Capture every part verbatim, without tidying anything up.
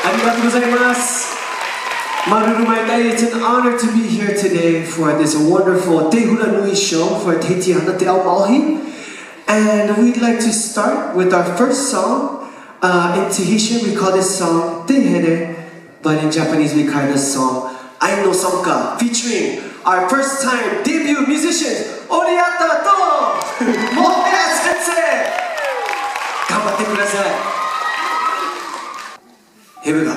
Arigatou gozaimasu. Māuruuru maitaʻi, it's an honor to be here today for this wonderful Te Hura Nui show for Tahitiana Te Ao Māʻohi. And we'd like to start with our first song. Uh, in Tahitian, we call this song Te Here, but in Japanese, we call this song Ai no Sanka, featuring our first time debut musicians, Oriata to Moʻohea Sensei. Ganbatte kudasai. Here we go.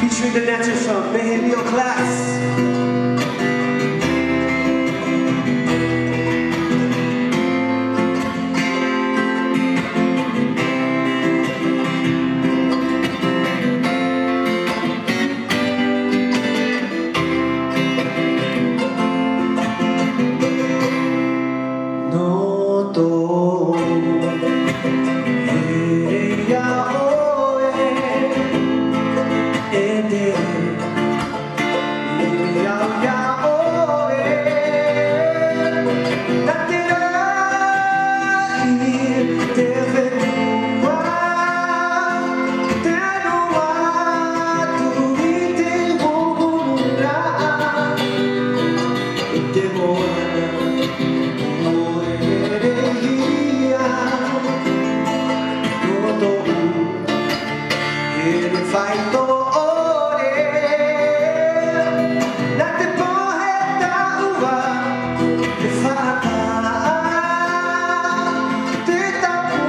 Featuring the dancers from Mehe Nui Class. Nō tō here iā ʻoe, e te here iā ʻoe, nā te raʻi te fenua, te noa atu i te hōhonu raʻa. I te moana, ʻoe e rehia, nō tōʻu here faito ʻore. Nā te pohe tāua, te faʻataʻa, te tapu,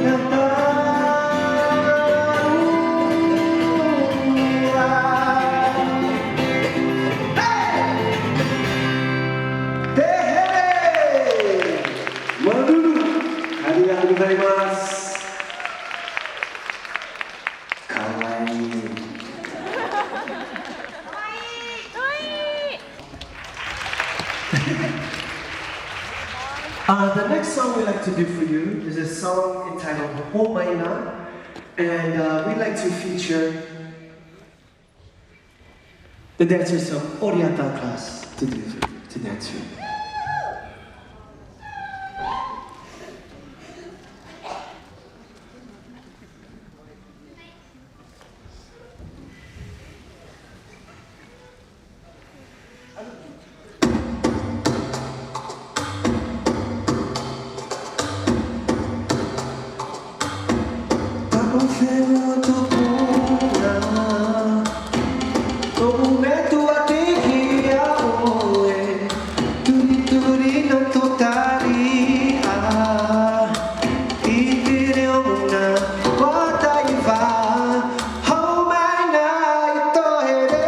nā tāua. Te here! Māuruuru! Arigatou gozaimasu! Kawaii. Uh, the next song we like to do for you is a song entitled Hōmai Nā, and uh, we like to feature the dancers from Oriata class to do, to dance for you. Tupuna, tōʻu metua tei hea ʻoe, turituri nā tō tariʻa, i te reo nā ʻua taiva, hau mai nā i tō here.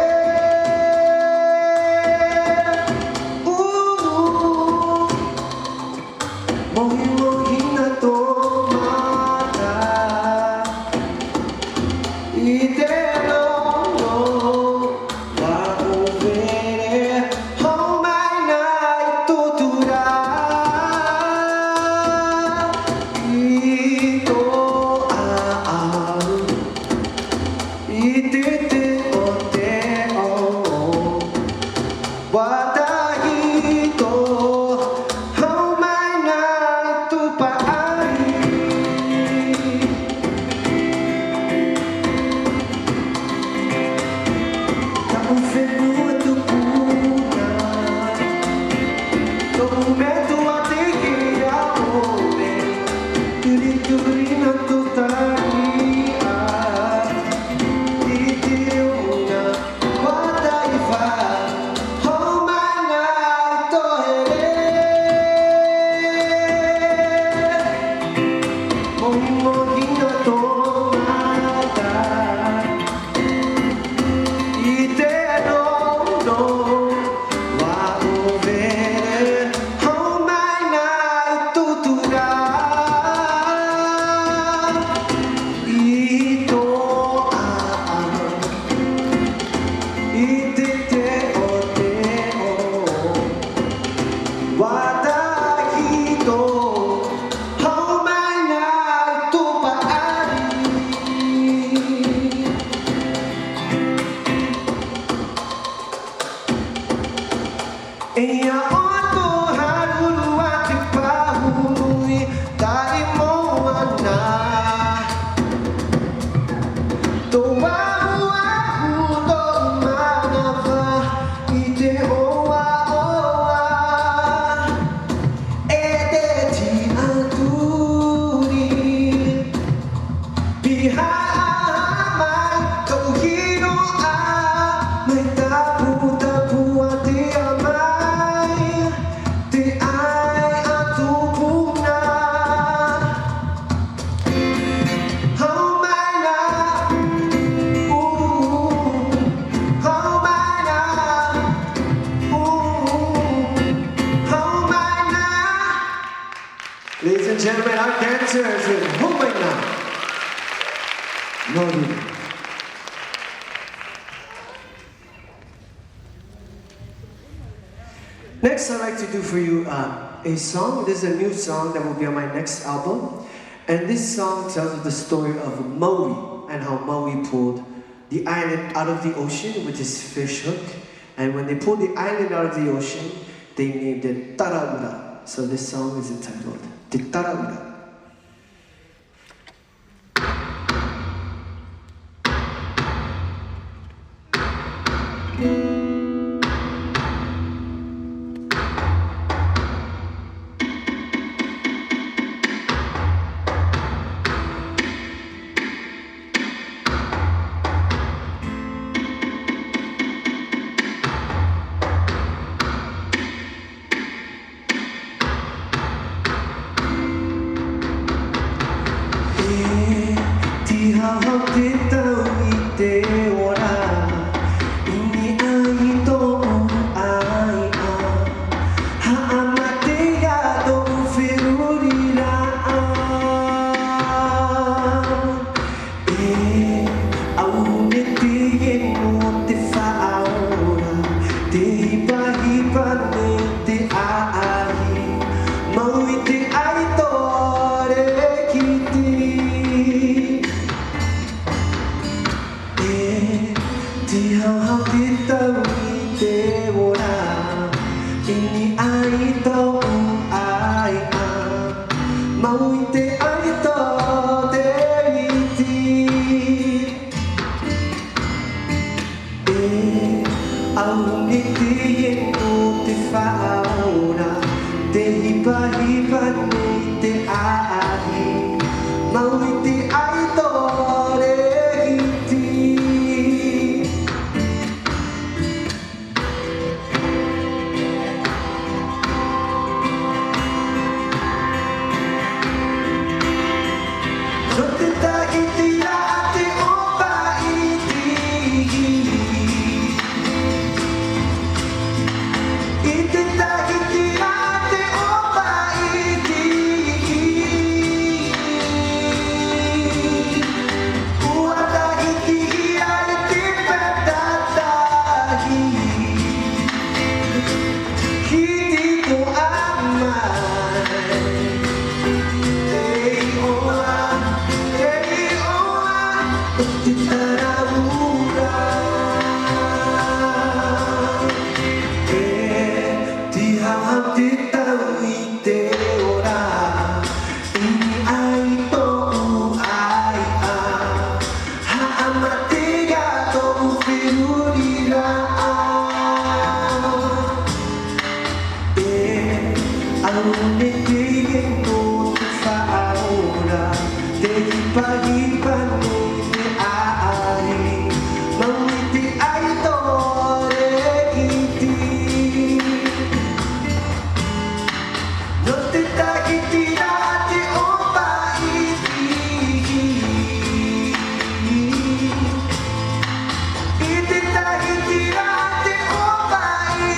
Ū. Mohimohi nā tō mata, i te nono, ʻua ʻōvere, hau mai nā i tō tura, i tō ʻāʻau, i te teʻoteʻo. ʻUa tahito, hau mai nā i tō paʻari. Tāʻu fenua tupuna, tōʻu metua tei hea ʻoe, turituri nā tō tariʻa, i te reo nā ʻua taiva, hau mai nā i tō here. Mohimohi nā tō mata, i te nono, ʻua ʻōvere, hau mai nā i tō tura, i tō ʻāʻau, i te teʻoteʻo. ʻUa tahito, hau mai nā i tō paʻari. E ia ʻoe tō haruru a te pāhu nui, taʻi moana. Tō ahuahu tō manava i te ʻoaʻoa, e te tiʻaturi. Pihaʻa mai tō hiroʻa, mai taputapu a te ʻāmai, te ʻai a tupuna. Hau mai nā, ū, hau mai nā, ū, hau mai nā. Ladies and gentlemen, our dancers with Hau mai nā. Mauri. Next, I'd like to do for you, uh, a song. This is a new song that will be on my next album. And this song tells the story of Maui and how Maui pulled the island out of the ocean with his fish hook. And when they pulled the island out of the ocean, they named it Taraura. So this song is entitled Te Taraura. E tīhau te tau i te ora, i niʻa i tōʻu ʻāiʻa, haʻamata tōʻu feruriraʻa. E au nei te inu o te faʻaora, te hipahipa nei te ʻāʻahi, mau i te ʻaito ʻore kiti. E Te taraura, e, te hauhau te tau i te ora, i niʻa i tōʻu aiʻa, haʻamate ia tōʻu feruriraʻa. E, ʻaore teie nō te faʻaora, te hipahipa nei te ʻāʻari, mau i te ʻaito ʻore iti. Nō te tahiti rā te ʻōpaʻi. I te tahiti rā te ʻōpaʻi.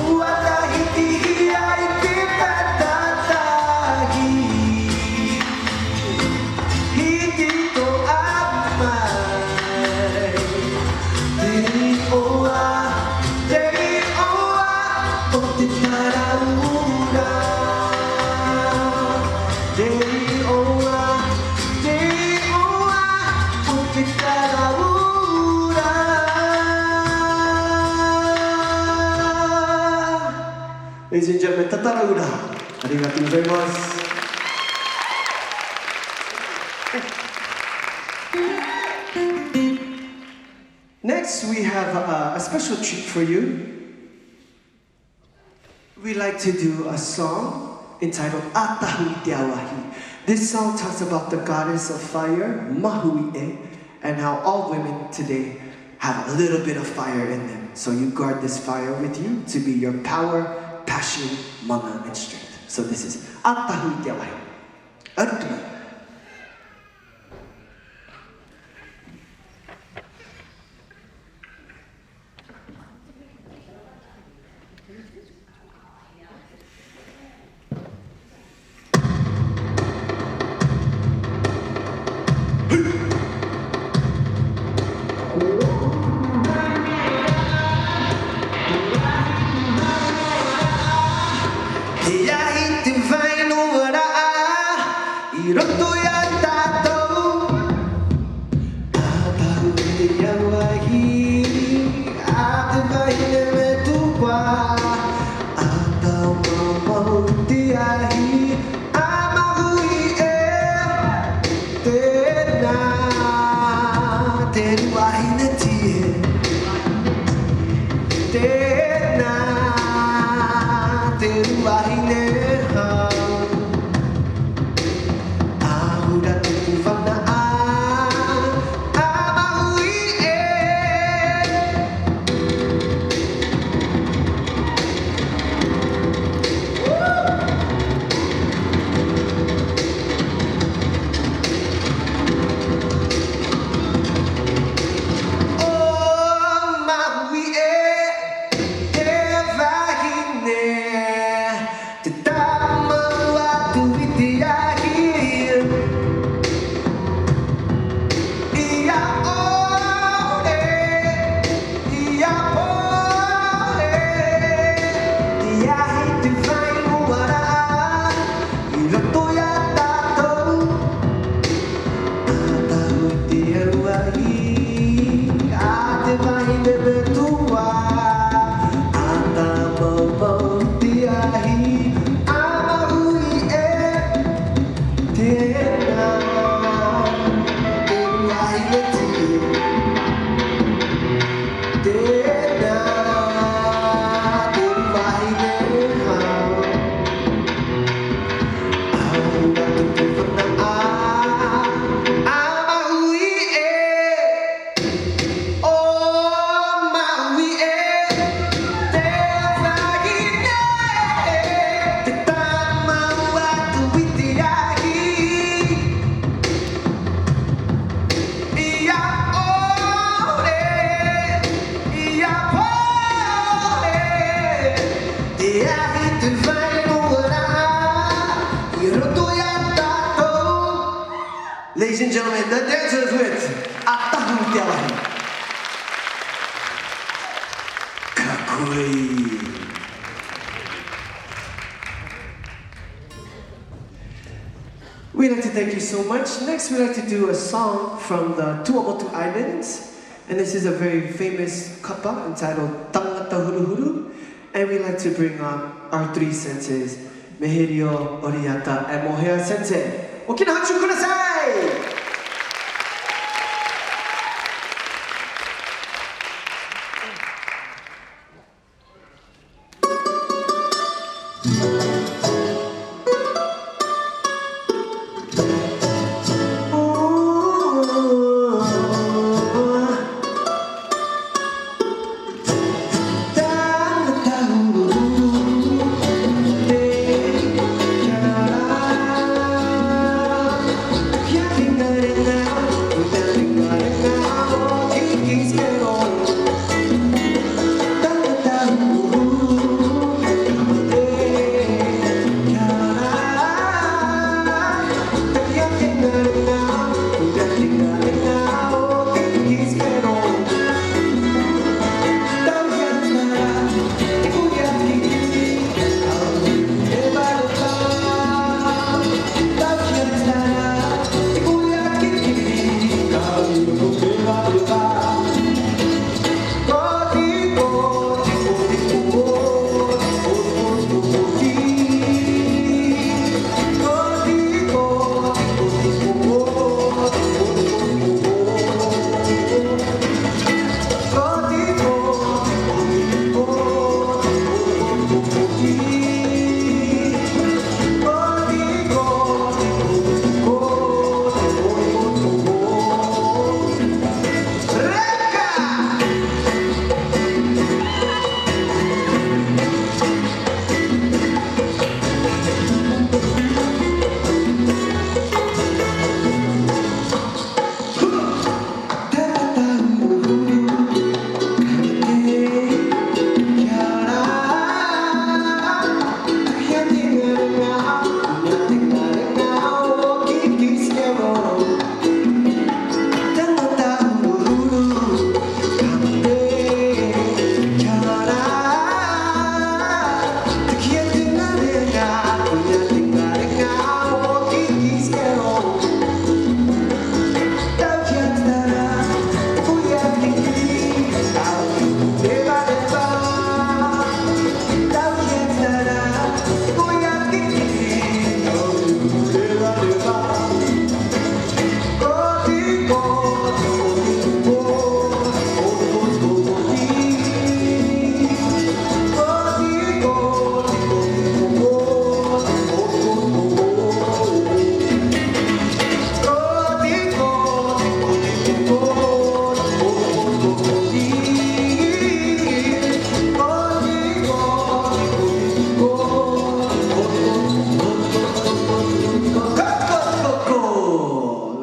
Ua tahiti ia i te patatahi. Hiti toʻa mai. Te iʻoa, te iʻoa o te taraura. Te iʻoa, te iʻoa o te taraura. Ladies and gentlemen, tā taraura. Arigatou gozaimasu. Next, we have a, a special treat for you. We like to do a song entitled ʻĀtahu i te ʻāvahi. This song talks about the goddess of fire, Mahuiʻe, and how all women today have a little bit of fire in them. So you guard this fire with you to be your power, passion, mana, and strength. So this is ʻĀtahu i te ʻāvahi. ʻArutu mai. Te ahi te vai noa ra i roto ia tātou. ʻĀtahu i te ʻāvahi, ʻa te vahine metua, ʻa taumau mau te ahi, ʻa Mahuiʻe. Tēnā te ruahine tie. Tēnā te ruahine hau. ʻAhura te tūvana ʻā, ʻa Mahuiʻe. ʻO Mahuiʻe te vahine, tē tāmau atu i te ahi. ʻIa ʻore, ʻia pohe, te ahi te vai noa ra i roto ia tātou. ʻĀtahu i te ʻāvahi, ʻa te vahine metua, ʻa taumau mau te ahi, ʻa Mahuiʻe. Tēnā te ruahine tie. Tēnā te ruahine hau. ʻAhura te tūvana ʻā, ʻa Mahuiʻe. ʻO Mahuiʻe te vahine, tē tāmau atu i te ahi. ʻIa ʻore, ʻia pohe, te ahi te vai noa ra i roto ia tātou. Ladies and gentlemen, the dancers with ʻĀtahu i te ʻāvahi. Ka koe. We'd like to thank you so much. Next, we'd like to do a song from the Tuamotu Islands. And this is a very famous kapa entitled Tangata Huruhuru. And we'd like to bring on our three senseis, Mihirio, Oriata, and Mohea Sensei. O kīnā atu kūrasai!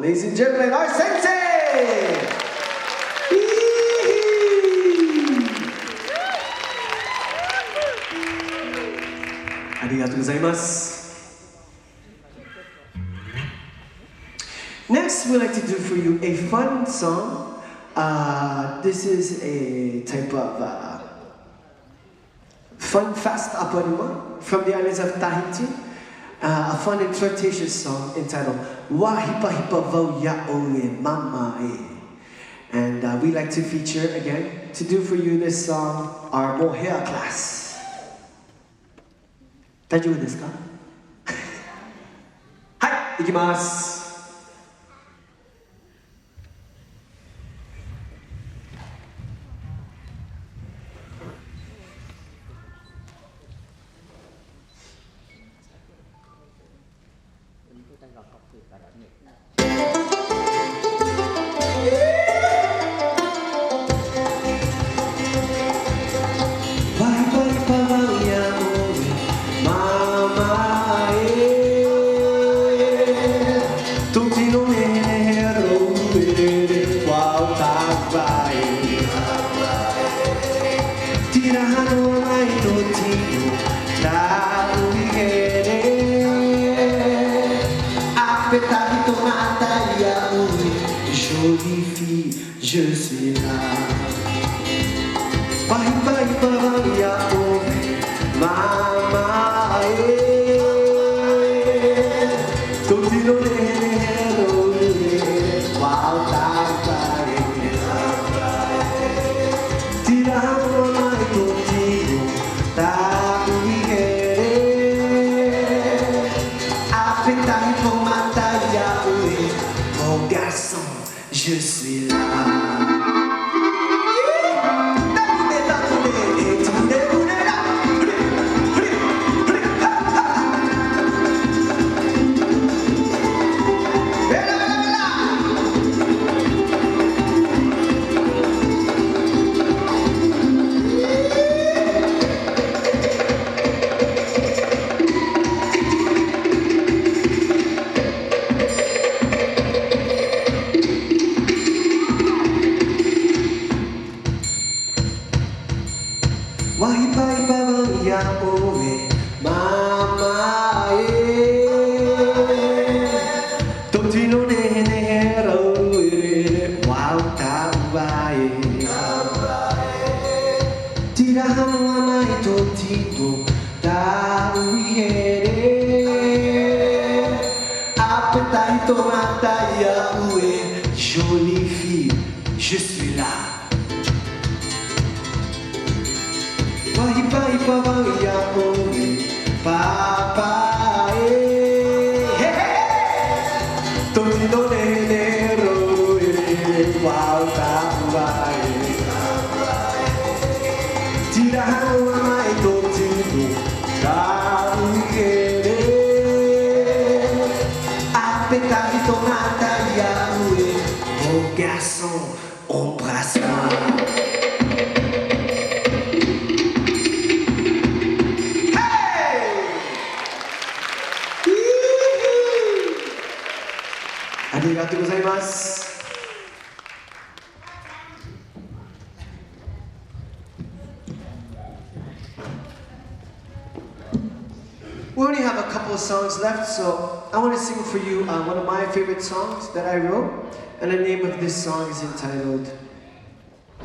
Ladies and gentlemen, our sensei! Arigatou gozaimasu. Next, we'd like to do for you a fun song. Uh, this is a type of uh, fun, fast ʻāpōpō from the islands of Tahiti. Uh, a fun and flirtatious song entitled Ua Hipahipa Vau Iā ʻOu e Māmā e. And uh, we'd like to feature again to do for you this song, our Mohea class. 大丈夫ですか？はい、いきます。Tira hano mai no tino, tāʻu i here. A pētahi tō mātou iā ʻoe, jolie fille, je suis là. Pahi, pahi, pahi, iā ʻoe, māmā e. Tō tino e Tahi tōmata iā ʻoe, mon garçon, je suis là. ʻUa hipahipa vau iā ʻoe, māmā ē. Tō tino nehenehe rau ē, ʻua taʻu ā ē. Tira haʻamau mai tō tino, tāʻu i here. ʻApetahi tōmata iā ʻoe, jolie fille, je suis là. ʻUa hipahipa vau iā ʻoe, pāpā ē. He, he, he. Tō tino nehenehe rau ē, ʻua taʻu ā ē. Tira haʻamau mai tō tino, tāʻu i here. ʻApetahi tōmata iā ʻoe, mon garçon, embrasse-moi. Hey! Arigatou gozaimasu. We only have a couple of songs left, so I want to sing for you, uh, one of my favorite songs that I wrote, and the name of this song is entitled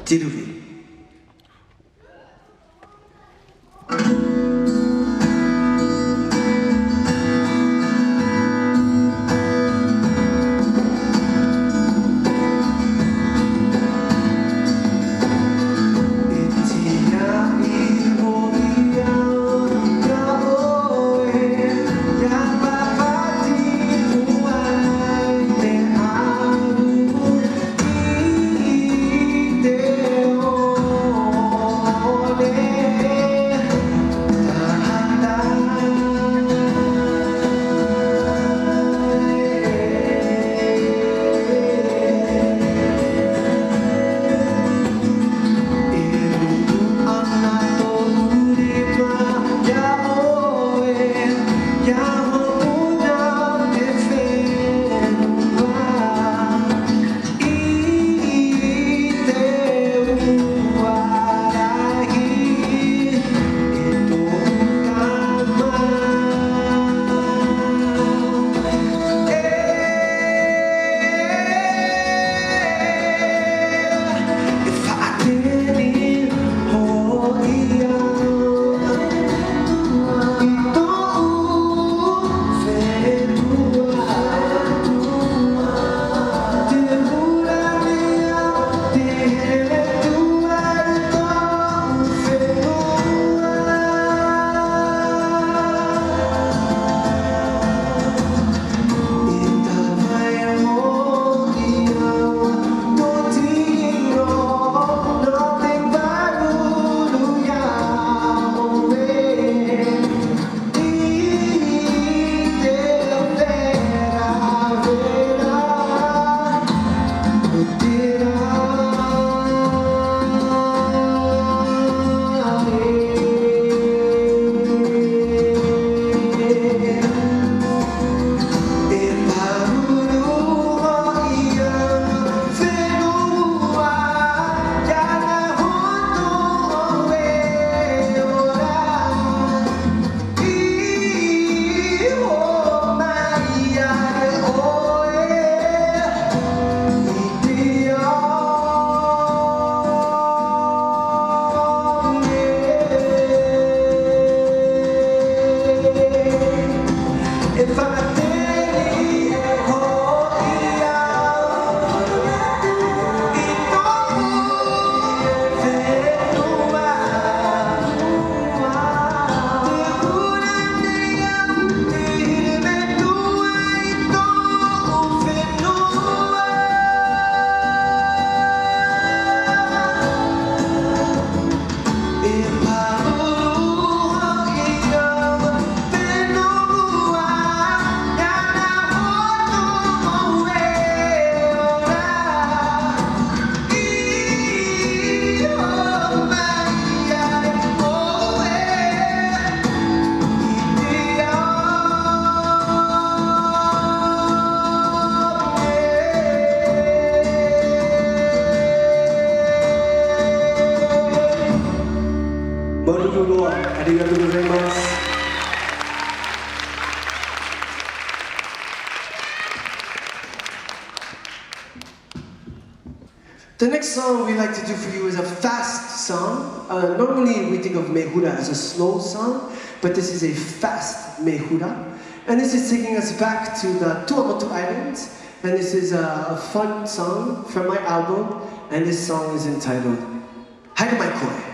Te Ruhi. ありがとうございます。 The next song we like to do for you is a fast song. Uh, normally we think of mehura as a slow song, but this is a fast mehura. And this is taking us back to the Tuamotu Islands. And this is a, a fun song from my album. And this song is entitled Haere Mai Koe.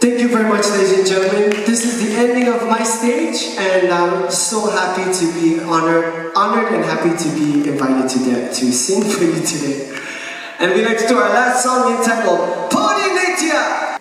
Thank you very much, ladies and gentlemen. This is the ending of my stage, and I'm so happy to be honored, honored and happy to be invited to, the, to sing for you today. And we'd like to do our last song entitled Pōrīnetia.